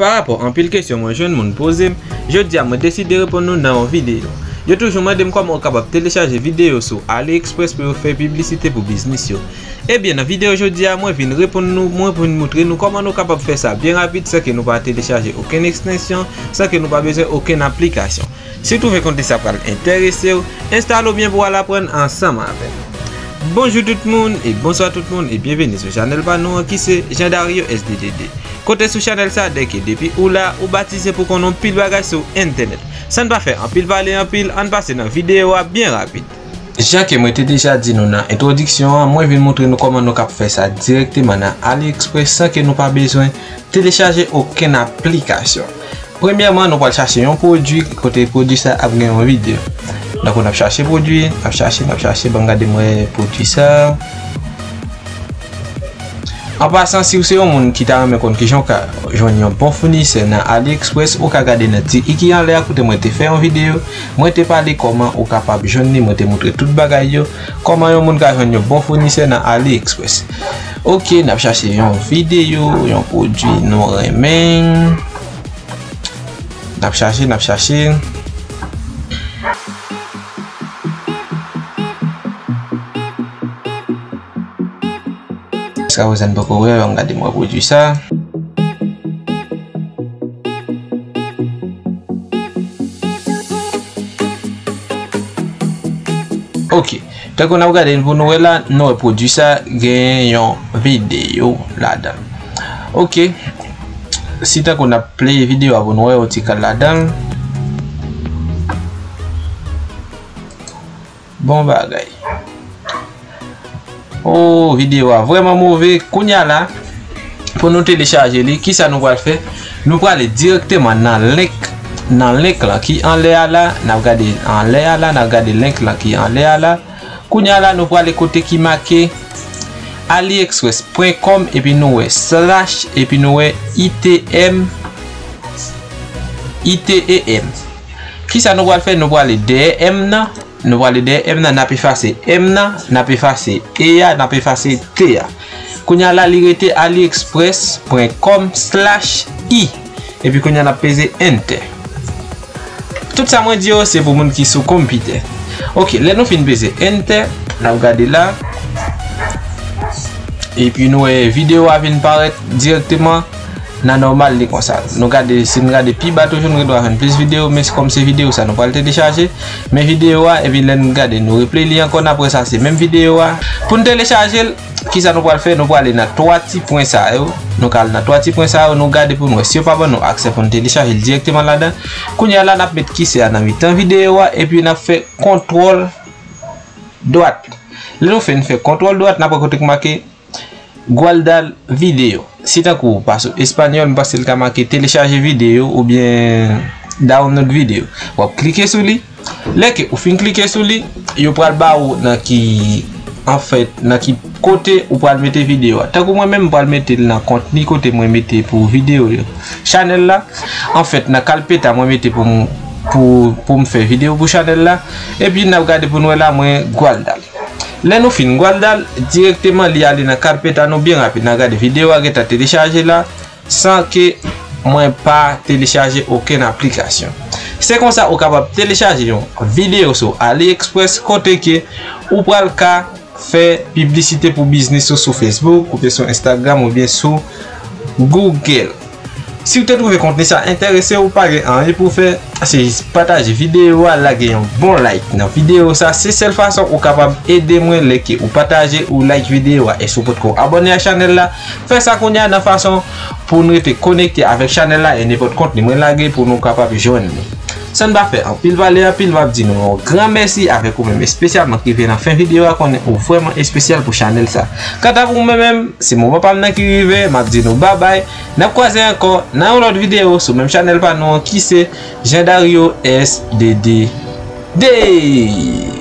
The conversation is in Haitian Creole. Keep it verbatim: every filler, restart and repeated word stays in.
Pa rapò anpil kesyon mwen jwenn moun poze m, jodi a mwen deside reponn nou nan yon videyo. Yo toujou mande m kòman ou kapab telechaje videyo sou AliExpress pou yo fè piblisite pou biznis yo. Ebyen, nan videyo jodi a, mwen vin reponn nou, mwen vin moutre nou kòman nou kapab fè sa byen rapid san ke nou pa telechaje okenn ekstensyon, san ke nou pa bezwen okenn aplikasyon. Si w twouve kontni sa pral enterese w, enstale w byen pou w al aprann ansanm avè m. Bonjou tout moun e bonswa tout moun e byenveni sou chanèl pa nou an ki se Jean Dario S D D D. Kote sou chanèl sa dèke depi ou la, ou batize pou konnen yon pil bagay sou entènèt. San n pa fè anpil pale anpil, ann pase nan videyo a byen rapid. Jan ke mwen te deja di nou nan entwodiksyon an, mwen vin moutre nou kòman nou kab fè sa dirèkteman nan AliExpress san ke nou pa bezwen telechaje okenn aplikasyon. Premyèman, nou pral chache yon pwodui kote pwodui sa ap gen yon videyo. Donk, n ap chache pwodui, n ap chache, n ap chache, ban m gade mwen pwodui sa. An pasan, si w se yon moun ki ta renmen konn kijan w ka jwenn yon bon founisè nan AliExpress, ou ka gade nan ti i ki anlè a kote mwen te fè yon videyo, mwen te pale kòman ou kapab jwenn li, mwen te moutre tout bagay yo, kòman yon moun ka jwenn yon bon founisè nan AliExpress. Ok, n ap chache yon videyo, yon pwodui nou renmen. N ap chache, n ap chache. Sa ou zan poko wè, an gade mwen pwodui sa. Ok. Tankou n ap gade pou nou wè la, nou wè pwodui sa gen yon videyo ladan l. Ok. Si tankou n ap play videyo a pou nou wè yon ti kal ladan l. Bon bagay. Oh, videyo a vrèman move. Kounya la, pou nou telechaje li, kisa nou pral fè? Nou prale dirèkteman nan link, nan link lan ki anlè a la. N ap gade anlè a la, n ap gade link lan ki anlè a la. Kounya la, nou prale kote ki make aliexpress pwen kòm, epi nou wè slash, epi nou wè I T M, I T E M. Kisa nou pral fè? Nou prale dèyè M nan. Nou prale dèyè M nan, n ap efase M nan, n ap efase E a, n ap efase T a. Kounya la, li rete aliexpress pwen kòm slash i. Epi kounya, n ap peze enter. Tout sa mwen di yo, se pou moun ki sou konpitè. Ok, lè nou fin peze enter, n ap gade la. Epi nou wè videyo a vin parèt dirèkteman nan nòmal li konsa. Nou gade, si n gade pi ba toujou, nou gen dwa jwenn plis videyo, men kòm se videyo sa nou pral telechaje. Men videyo a, epi lè n gade, nou replay li ankò, n ap wè sa se menm videyo a. Pou n telechaje l, kisa nou pral fè? Nou prale nan twa ti pwen sa yo. Nou ka al nan twa ti pwen sa yo, nou gade pou n wè. Si yo pa ban nou aksè pou n telechaje l dirèkteman ladan, kounya la, n ap met kise a nan mitan videyo a, epi n ap fè kontwòl dwat. Lè nou fè, n fè kontwòl dwat, n ap wè kote k make guardar video. Si tankou ou pa sou espanyòl, m panse l ka make telechaje videyo oubyen download videyo. W ap klike sou li. Lè ke ou fin klike sou li, yo pral ba ou nan ki, anfèt, nan ki kote ou pral mete videyo a. Tankou mwen menm, m pral mete l nan kontni kote mwen mete pou videyo yo. Chanèl la, anfèt, nan kalpeta mwen mete pou m, pou, pou m fè videyo pou chanèl la. Epi n ap gade pou n wè la, mwen guardar. Lè nou fin guardar l, dirèkteman li ale nan kalpeta nou byen rapid. N a gade videyo a gentan telechaje la, san ke mwen pa telechaje okenn aplikasyon. Se konsa ou kapab telechaje yon videyo sou AliExpress kote ke ou pral ka fè piblisite pou biznis ou sou Facebook, oubyen sou Instagram, oubyen sou Google. Si w te twouve kontni sa enterese w, pa gen anyen pou w fè, se jis pataje videyo a, lage yon bon like nan videyo sa. Se sèl fason ou kapab ede mwen lè ke ou pataje, ou like videyo a. E si w potko abòne a chanèl la, fè sa kounye a nan fason pou n rete konekte avèk chanèl la e nenpòt kontni mwen lage pou nou kapab jwenn li. San n pa fè anpil pale anpil, m ap di nou yon gran mèsi avèk ou menm espesyalman ki rive nan fen videyo a, konnen ou vrèman espesyal pou chanèl sa. Kanta pou mwen menm, se moman pa m nan ki rive, m ap di nou babay. N ap kwaze ankò nan yon lòt videyo sou menm chanèl pa nou an ki se Jean Dario S D D D.